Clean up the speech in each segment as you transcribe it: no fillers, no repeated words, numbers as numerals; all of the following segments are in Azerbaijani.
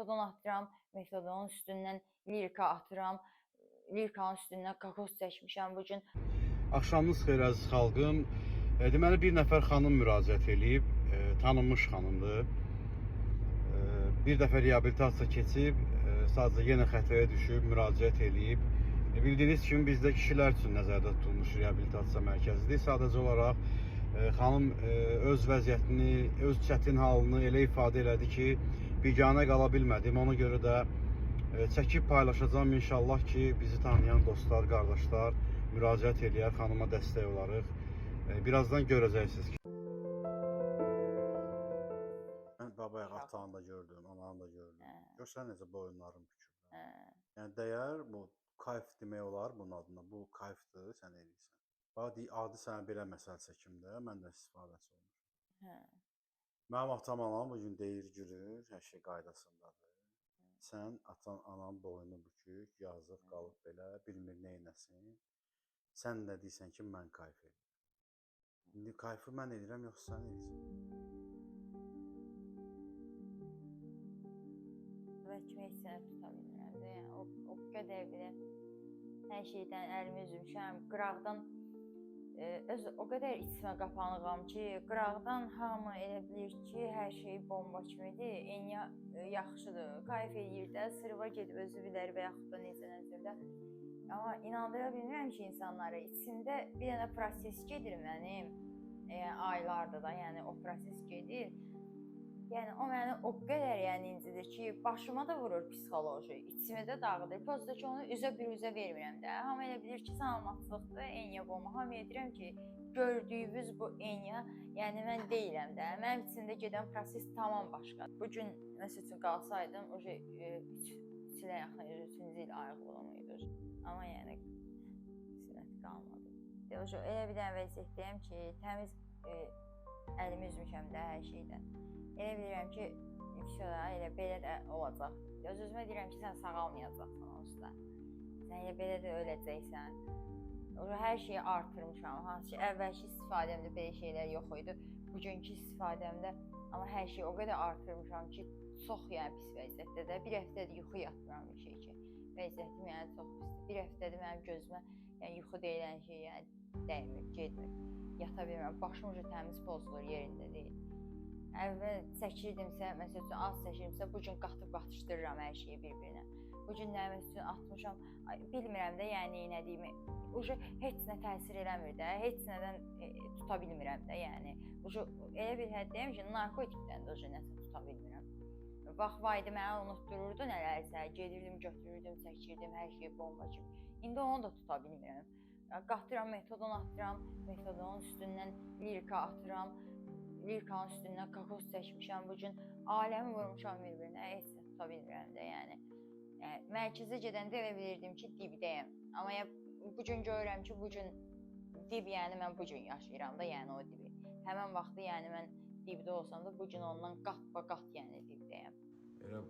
Metodon atıram, metodonun üstündən lirika atıram. Lirikanın üstündən kokos çəkmişəm bu gün. Axşamınız xeyir əziz xalqım. Deməli bir nəfər xanım müraciət eləyib, tanınmış xanımdır. Bir dəfə reabilitasiya keçib, sadəcə yenə xətaya düşüb, müraciət eləyib. Bildiyiniz kimi bizdə kişilər üçün nəzərdə tutulmuş reabilitasiya mərkəzidir. Sadəcə olaraq xanım öz vəziyyətini, öz çətin halını elə ifadə elədi ki, biganə qala bilmədim. Ona görə də çəkib paylaşacağam inşallah ki, bizi tanıyan dostlar, qardaşlar müraciət eləyər, xanıma dəstək olarıq. Birazdan görəcəksiniz. Mən babayaq atanı da gördüm, ananı da gördüm. Hə, Görsən necə boyunlarım büküblər. hə. Yəni dəyər bu kayf demək olar bunun adına. Bu kayfdır, sən eləyirsən. Bax adi sənə belə məsəl çəkim də, mən də istifadəçi olmuşam. Hə. Mənim atam anam bu gün deyir, gülür, hər şey qaydasındadır. Sən atan anan boynu bükük, yazıq qalıb belə, bilmir nə etsin. Sən də deyirsən ki, mən kayf eləyirəm. İndi kayfı mən eləyirəm, yoxsa sən eləyirsən? Və kimi heç nə tuta bilmirəm də. Yəni o qədər belə hər şeydən əlimi üzmüşəm. Qıraqdan öz o qədər içimə qapanığam ki, qıraqdan hamı elə bilir ki, hər şey bomba kimidir. Eyni yaxşıdır. Kayf eləyir də, sırva gedib özü bilər və yaxud da necə nəzərdə. Amma inandıra bilmirəm ki, insanları. İçimdə bir dənə proses gedir mənim. Yəni aylardır da, yəni o proses gedir. Yəni o məni o qədər yəni incidir ki, başıma da vurur psixoloji, içimi də dağıdır. Prosta ki, onu üzə bir üzə vermirəm də. Hamı elə bilir ki, salamatçılıqdır, Enya bomba. Hamıya deyirəm ki, gördüyünüz bu Enya, yəni mən deyiləm də. Mənim içimdə gedən proses tamam başqadır. Bu gün məsəl üçün qalsaydım, o 3 ilə yaxın, 3-cü il ayıqlığım idi. Amma yəni qismət qalmadı. O elə bir dənə vəziyyətdəyəm ki, təmiz əlimi üzmüşəm də hər şeydən. Elə bilirəm ki, vəsə elə belə də olacaq. Öz-özümə deyirəm ki, sən sağalmayacaqsan onsuz da. Sən elə belə də öləcəksən. O hər şeyi artırmışam. Hansı ki, əvvəlki istifadəmdə belə şeylər yox idi. Bugünkü istifadəmdə amma hər şeyi o qədər artırmışam ki, çox yəni pis vəziyyətdə də. Bir həftədir yuxu yatmıram bir şey ki. Vəziyyətim yəni çox pisdir. Bir həftədir mənim gözümə yəni yuxu deyilən şey yəni dəymir, getmir. Yata bilmirəm. Başım ucu təmiz pozulur, yerində deyil. Əvvəl çəkirdimsə, məsəl üçün az çəkirdimsə, bu gün qatıb qatışdırıram hər şeyi bir-birinə. Bu gün nə məsəl üçün atmışam, ay, bilmirəm də yəni nədiyimi. Ucu heç nə təsir eləmir də, heç nədən tuta bilmirəm də, yəni. Ucu elə bir həddəyəm ki, narkotikdən də ucu nəsə tuta bilmirəm. Vaxt var idi məni unutdururdu nələrsə, gedirdim, götürürdüm, çəkirdim, hər şey bomba kimi. İndi onu da tuta bilmirəm. Qatıram, metodon atıram, metodonun üstündən lirika atıram. Lirikanın üstündən kokos çəkmişəm bu gün. Aləmi vurmuşam bir-birinə, heç nə tuta bilmirəm də, yəni. Yəni mərkəzə gedəndə elə bilirdim ki, dibdəyəm. Amma ya bu gün görürəm ki, bu gün dib, yəni mən bu gün yaşayıram da, yəni o dibi. Həmən vaxtı yəni mən dibdə olsam da bu gün ondan qat-ba-qat yəni dibdəyəm. Elə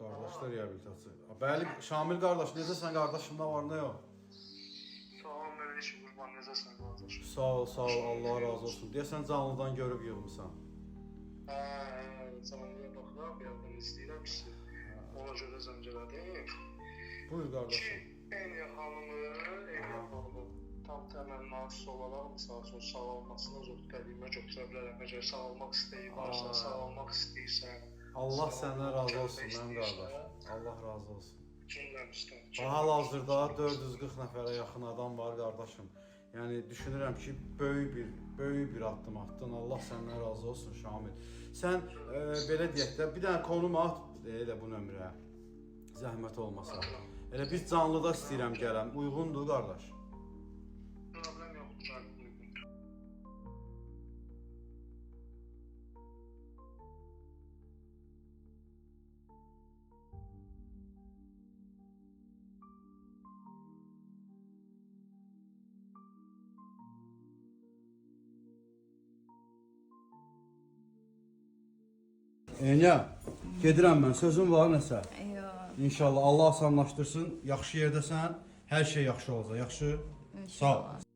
qardaşlar reabilitasiya. Bəli, Şamil qardaş, necəsən qardaşım, nə var, nə yox? Salam əleykum qurban, necəsən qardaş? Sağ ol, sağ ol, Allah razı olsun. Deyəsən canlıdan görüb yığmısan. Hə, canlıya baxıram, bir yandan izləyirəm sizi. Ona görə zəng elədim. Buyur Ki, qardaşım. Enya xanımı tam təmənnası olaraq, misal üçün, sağalmasına çox qədimə götürə bilərəm. Əgər sağalmaq istəyi varsa, sağalmaq istəyirsən, Allah səndən razı olsun gəlmək mənim istəyirsən, qardaşım. Allah razı olsun. Cümləmizdən. Hal-hazırda 440 nəfərə yaxın adam var qardaşım. Yəni düşünürəm ki, böyük bir addım atdın. Allah səndən razı olsun Şamil. Sən belə deyək də, bir dənə konum at elə bu nömrəyə. Zəhmət olmasa. Elə biz canlıda istəyirəm gələm. Uyğundur qardaş. Problem yoxdur, uyğundur. Enya, gedirəm mən. Sözün var nəsə? Yox. İnşallah Allah asanlaşdırsın. Yaxşı yerdəsən, hər şey yaxşı olacaq. Yaxşı? Sağ ol.